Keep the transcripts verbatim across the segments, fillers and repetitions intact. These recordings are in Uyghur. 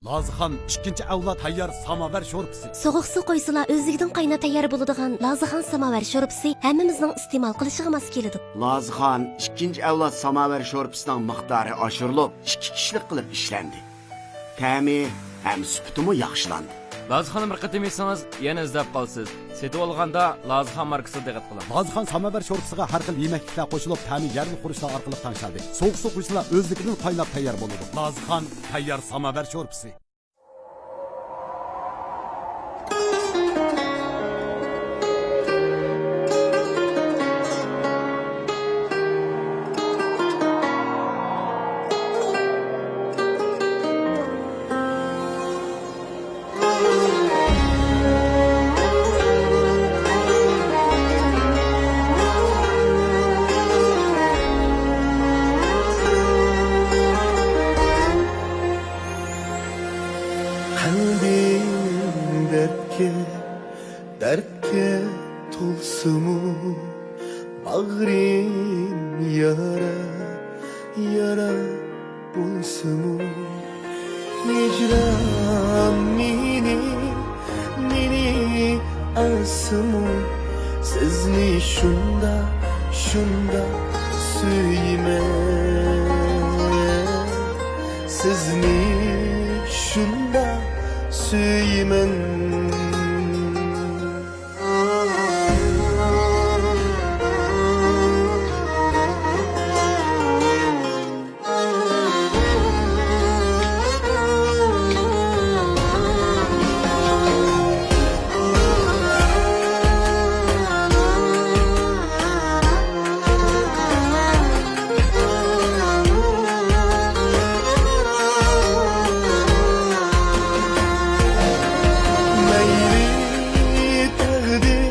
لازىخان ئىككىنچى ئەۋلاد تەييار ساماۋەر شورپىسى. سوغۇق سۇ قويسىلا ئۆزلۈكىدىن قايناپ تەييار بولىدىغان لازىخان ساماۋەر شورپىسى ھەممىمىزنىڭ ئىستېمال قىلىشىغا ماس كېلىدۇ. لازىخان ئىككىنچى ئەۋلاد ساماۋەر شورپىسىنىڭ مىقدارى ئاشۇرۇلۇپ، ئىككى كىشىلىك قىلىپ ئىشلەندى. تەمى ھەم سۈپىتىمۇ ياخشىلاندى. لازىخاننى بىر قېتىم يېسىڭىز، يەنە ئىزدەپ قالىسىز. سېتىۋالغاندا لازىخان ماركىسىغا دىققەت قىلىڭ. لازىخان ساماۋەر شورپىسىغا ھەر خىل يېمەكلىكلەر قوشۇلۇپ، تەمى يەرلىك خۇرۇچلار ئارقىلىق تەڭشەلدى. سوغۇق سۇ قۇيسىلا ئۆزلۈكىدىن قايناپ تەييار بولىدۇ. لازىخان تەييار ساماۋەر شورپىسى. قەلبىم دەردكە، دەردكە تولسىمۇ، باغرىم يارا، يارا بولسىمۇ، ھىجران مېنى، مېنى ئالسىمۇ، سىزنى شۇنداق، شۇنداق سۆيىمەن. سىزنى شۇنداق سۆيىمەن. مەيلى تەقدىر،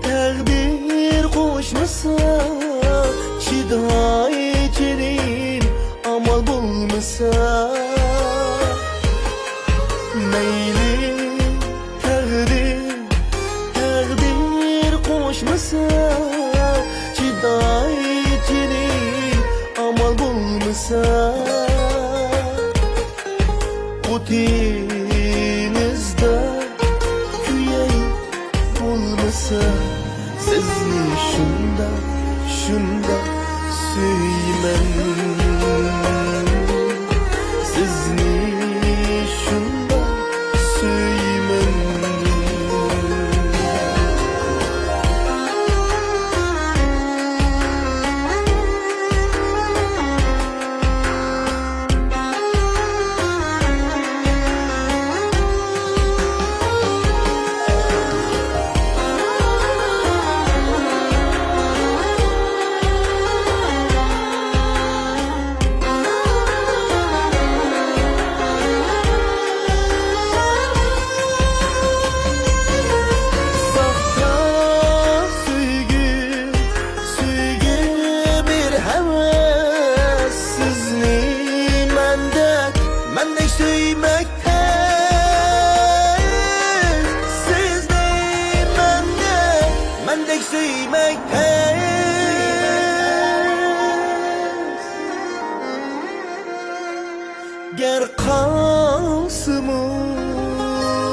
تەقدىر قوشمىسا، چىداي جېنىم ئامال بولمىسا. مەيلى تەقدىر، تەقدىر قوشمىسا، چىداي جېنىم ئامال بولمىسا. ئوتىڭىزدا كۆيەي بولمىسا، سىزنى شۇنداق، شۇنداق سۆيىمەن. سىزنى شۇنداق سۆيىمەن. ساختا سۆيگۈ، سۆيگۈ بىر ھەۋەس. سىزنى مەندەك، مەندەك سۆيمەك تەس. سىزنى مەندەك، مەندەك سۆيمەك تەس. گەر قالسىمۇ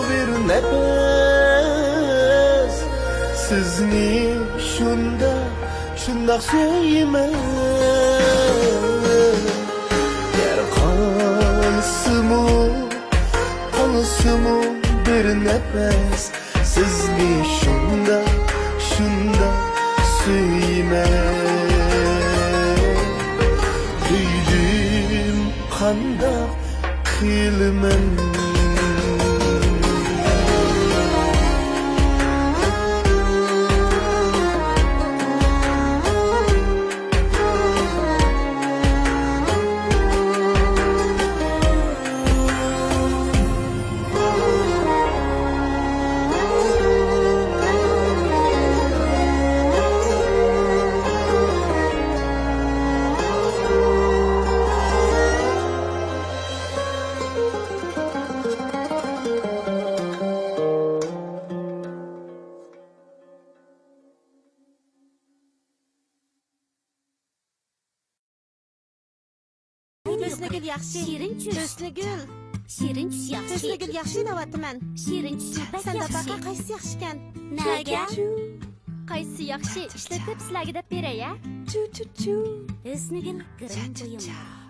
بىر نەپەس، سىزنى شۇنداق، شۇنداق سۆيىمەن. گەر قالسىمۇ، قالسىمۇ بىر نەپەس، سىزنى شۇنداق، شۇنداق سۆيىمەن. كۆيدۈم قانداق قىلىمەن. ھۆسنىگۈل ياخشى. شېرىنچۇ. ھۆسنىگۈل. شېرىن چۈش ياخشى. ھۆسنىگۈل ياخشى دەۋاتىمەن. شېرىن چۈشمۇ بەك سەندە ياخشى. باقا قايسى ياخشىكەن؟ نەگە؟ قايسى ياخشى؟ ئىشلىتىپ سىلەرگە دەپ بېرەي ھە؟ ھۆسنىگۈل گىرىم بويۇم.